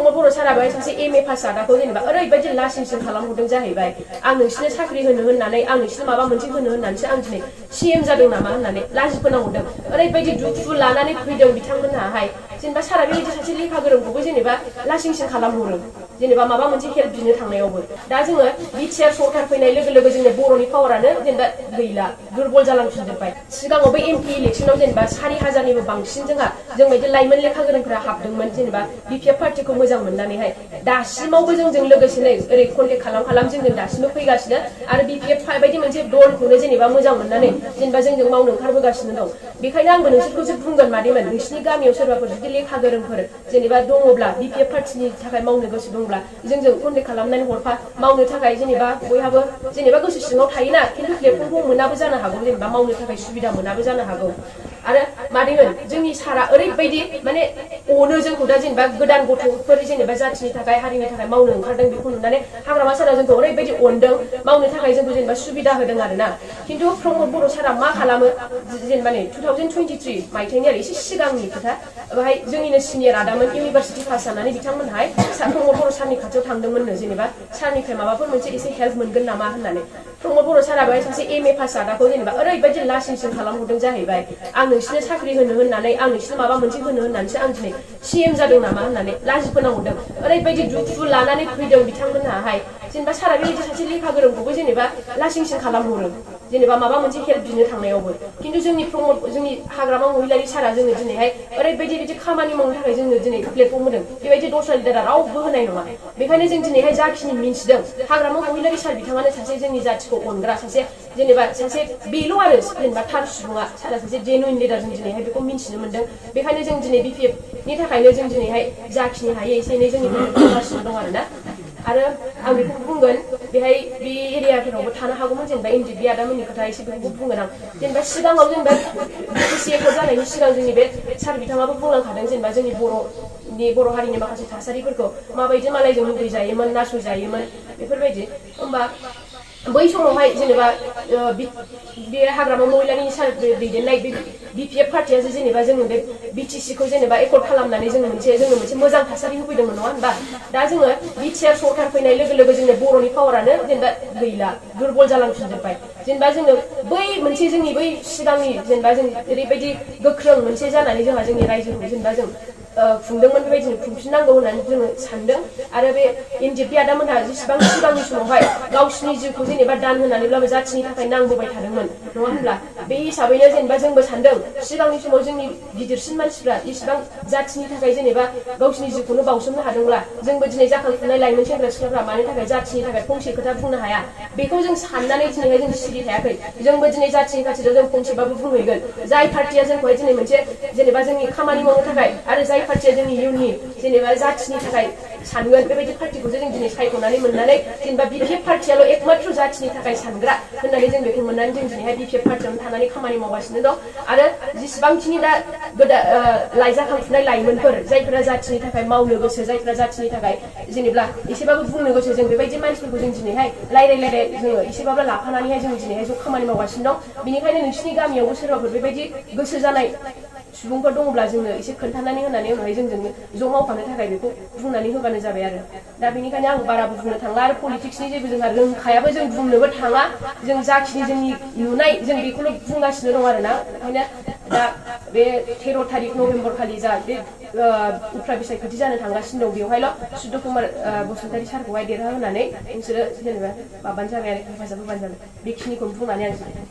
प्रमद बर' साराबो सासे MA pass जादाखौ जेनेबा ओरैबायदि लासिंसिं खालामहरदों जाहैबाय आं नोंसिनो साख्रि होनो होननानै आं नोंसिनो माबा मोनसे होनो होननानैसो आं दिनै CM जादों नामा होननानै लाजिफोनांहरदों ओरैबायदि दुखु लानानै फैदों बिथांमोनहाहाय जेनेबा सारा बेबायदि सासे लेखा गोरोंखौबो जेनेबा लासिंसिं खालामहरो जेनेबा माबा मोनसे हेल्प बिनो थांनायावबो दा जोङो बिटिआर सरकार फैनाय लोगो लोगो जोंनि बर'नि पावारानो जेनेबा गैला दुरबल जालांफिनजोब्बाय सिगाङाव बै MP इलेक्सनाव जेनेबा 4000निबो बांसिन जों बायदि लाइमोन लेखा गोरोंफोरा हाबदोंमोन जेनेबा BPF पार्टिखौ मोजां मोननानैहाय दासिमावबो जोंजों लोगोसेनो ओरै कन्टेक्ट खालाम जोंजों दासिमबो फैगासिनो आरो BPF बायदि मोनसे दलखौनो जेनेबा मोजां मोननानै जेनेबा जोंजों मावनो ओंखारबोगासिनो दं बेखायनो आंबो नोंसोरखौसो बुंगोन मादैमोन नोंसिनि गामियाव सोरबाफोर जुदि लेखा गोरोंफोर जेनेबा दङब्ला BPF पार्टिनि थाखाय मावनो गोसो दंब्ला जोंजों कन्टेक्ट खालामनानै हरफा मावनो थाखाय जेनेबा बयहाबो जेनेबा गोसो सिङाव थायोना खिन्थु प्लेटफर्मखौ मोनाबो जानो हागौ जेनेबा मावनो थाखाय सुबिदा मोनाबो जानो हागौ आरो मादैमोन जोंनि सारा ओरैबायदि माने अनो जोंखौ दा जेनेबा गोदान गथ'फोर जेनेबा जाथिनि थाखाय हारिनि थाखाय मावनो ओंखारदों बेखौ नुनानै हाग्रामा सारा जोंखौ ओरैबायदि अनदों मावनो थाखाय जोंखौ जेनेबा सुबिदा होदों आरोना खिन्थु प्रमद बर' सारा मा खालामो जेनेबा नै 2023 मायथाइनि आरो एसे सिगांनि खोथा बेहाय जोंनिनो सिनियर आदामोन इउनिभार्सिटि पास जानानै बिथांमोनहाय प्रमद बर' सारनि खाथियाव थांदोंमोननो जेनेबा सारनिफ्राय माबाफोर मोनसे एसे हेल्प मोनगोन नामा होननानै प्रमद बर' साराबो सासे MA पास जादाखौ जेनेबा ओरैबायदि लासिंसिं खालामहरदों जाहैबाय आं नोंसिनो साख्रि होनो होननानै आं नोंसिनो माबा मोनसे होनो होननानैसो आं दिनै CM जादों नामा होननानै लाजिफोनांहरदों ओरैबायदि दुखु लानानै फैदों बिथांमोनहाहाय जेनेबा सारा बेबायदि सासे लेखा गोरोंखौबो जेनेबा लासिंसिं खालामहरो जेनेबा माबा मोनसे हेल्प बिनो थांनायावबो खिन्थु जोंनि हाग्रामा महिलारि सारा जोङो दिनैहाय ओरैबायदि बिदि खामानि मावनो थाखाय जोङो दिनै प्लेटफर्म होदों बेबायदि दस्रा लिडारा रावबो होनाय नङा बेखायनो जों दिनैहाय जाखिनि मिन्थिदों हाग्रामा महिलारि सार बिथाङानो सासे जोंनि जाथिखौ अनग्रा सासे जेनेबा सासे बेल' आरो जेनेबा थार सुबुङा सारा सासे जेनुइन लिडार जों दिनैहाय बेखौ मिन्थिनो मोनदों बेखायनो जों दिनै BPF नि थाखायनो जों दिनैहाय जाखिनि हायो एसे एनै जोंनि खालामगासिनो दं आरोना आरो आं बेखौ बुंगोन बेहाय बे एरियाफोरावबो थानो हागौमोन जेनेबा NDP आदामोननि खोथा एसे बेखौबो बुंगोन आं जेनेबा सिगाङाव जेनेबा BTC जानायनि सिगां जोंनि बे सार बिथाङाबो बुंलांखादों जेनेबा जोंनि बर' हारिनि माखासे थासारिफोरखौ माबायदि मालायजों मुगैजायोमोन नासयजायोमोन बेफोरबायदि होमबा बै समावहाय जेनेबा बे हाग्रामा महिलारिनि सार दैदेननाय बे BPF पार्टियासो जेनेबा जोङो बे BTC खौ जेनेबा एकर्ड खालामनानै जोंनो मोनसे मोजां थासारि होफैदोंमोन नङा होनबा दा जोङो बिटिआर सरकार फैनाय लोगो लोगो जोंनि बर'नि पावारानो जेनेबा गैला दुरबल जालांफिनजोब्बाय जेनेबा जोङो बै मोनसे जोंनि बै सिगांनि जेनेबा जों ओरैबायदि गोख्रों मोनसे जानानै जोंहा जोंनि रायजोखौ जेनेबा जों खुंदोंमोन बेबायदिनो खुंफिननांगौ होननानै जोङो सानदों आरो बे NDP आदामोनहा जेसेबां सिगांनि समावहाय गावसिनि जिउखौ जेनेबा दान होनानैब्लाबो जाथिनि थाखाय नांबोबाय थादोंमोन नङा होनब्ला बे हिसाबैनो जेनेबा जोंबो सानदों सिगांनि समाव जोंनि गिदिरसिन मानसिफ्रा इसिबां जाथिनि थाखाय जेनेबा गावसिनि जिउखौनो बावसोमनो हादोंब्ला जोंबो दिनै जाखांफुनाय लाइमोन सेंग्रा सिख्लाफ्रा मानि थाखाय जाथिनि थाखाय फंसे खोथा बुंनो हाया बेखौ जों साननानै दिनैहाय जों सिरि थायाखै जोंबो दिनै जाथिनि खाथियाव जों फंसेबाबो बुंहैगोन जाय पार्टिया जोंखौहाय दिनै मोनसे जेनेबा जोंनि खामानि मावनो थाखाय आरो जाय पार्टिया जोंनि इयुननि जेनेबा जाथिनि थाखाय सानगोन बेबायदि पार्टिखौसो जों दिनै सायख'नानै मोननानै जेनेबा BPF पार्टियाल' एकमात्र जाथिनि थाखाय सानग्रा होननानै जों बेखौ मोननानै जों दिनैहाय BPF पार्टियावनो थानानै खामानि मावगासिनो दं आरो जेसेबांखिनि दा जाखांफुनाय लाइमोनफोर जायफोरा जाथिनि थाखाय मावनो गोसो जायफोरा जाथिनि थाखाय जेनेबा एसेबाबो बुंनो गोसो जों बेबायदि मानसिफोरखौ जों दिनैहाय रायलाय जोङो एसेबाबो लाफानानैहाय जों दिनैहाय ज' खामानि मावगासिनो दं बेनिखायनो नोंसिनि गामियावबो सोरबाफोर बेबायदि गोसो जानाय सुबुंफोर दङब्ला जोंनो एसे खोन्थानानै होनानै उनावहाय जोंजों ज' मावफानो थाखाय बेखौ बुंनानै होबानो जाबाय आरो दा बेनिखायनो आं बाराबो बुंनो थांला आरो पलिटिक्सनि जेबो जोंहा रोंखायाबो जों बुंनोबो थाङा जों जाखिनि जोंनि नुनाय जों बेखौल' बुंगासिनो दं आरोना ओंखायनो दा बे 13 थारिख नभेम्बर खालि जा बे उफ्रा बिसायख'थि जानो थांगासिनो दं बेवहायल' सुद्ध कुमार बसुमतारी सारखौहाय देरहा होनानै नोंसोरो जेनेबा माबानो जाबाय आरो हेफाजाब होबानो जाबाय बेखिनिखौनो बुंनानै आं